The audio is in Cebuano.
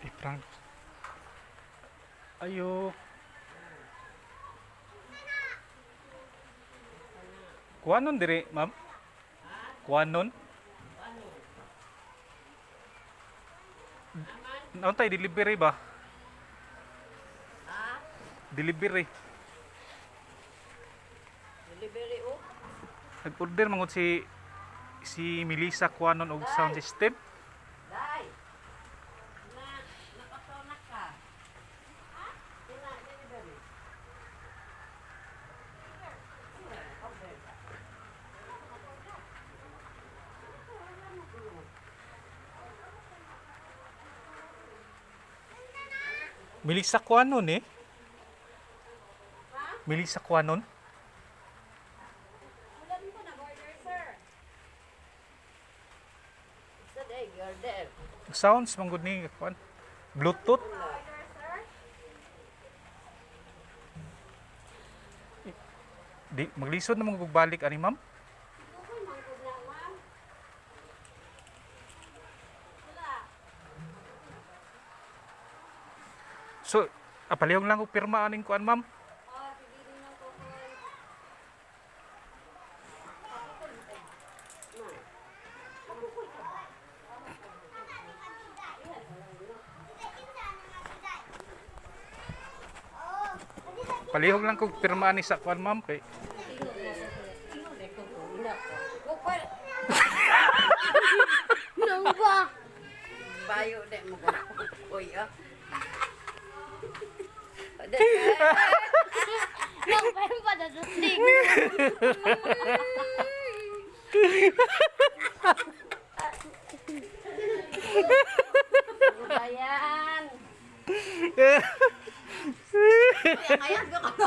I-prank. Ayo. Kuanon dire, ma'am? Kuanon? Naon tay delivery ba? Ha? Delivery. Delivery oh. Nag-order mangut si si Melissa Kuanon og sound system. Day. Na nakatonak ka. Ha? Ina delivery. Melissa Kuanon eh. Melissa Kuanon. Wala ko nag-order, sir. Sa day order. Sounds manggod ni kuan. Bluetooth. Order, sir. Di maglisod na mong balik ani, ma'am. Dukoy manggod na, ma'am. Wala. So, apalihong lang og pirma aning kuan, ma'am. Oh, sige din lang kukoy. Palihog lang kog pirma ani sa kuan, ma'am, kay Kukoy. Nang ba? Bayo de mo ko. Uy, ah. Nang ba yung padadating? Bayan. Kaya ngayon ko.